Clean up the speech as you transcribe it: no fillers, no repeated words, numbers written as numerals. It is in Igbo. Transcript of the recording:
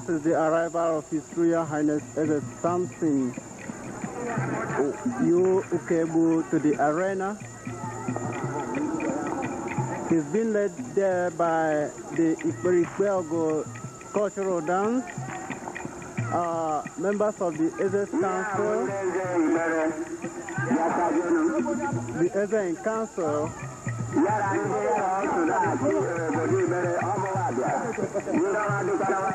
This is the arrival of His Royal Highness Eze Samson U Ukaegbu to the arena. He's been led there by the Ikperikpe cultural dance, members of the Eze's Council, the Eze in Council, Yara ndị yara ọtụ na-achị obodo Igbere ọmụwa bịa ndị ọma dịkwara.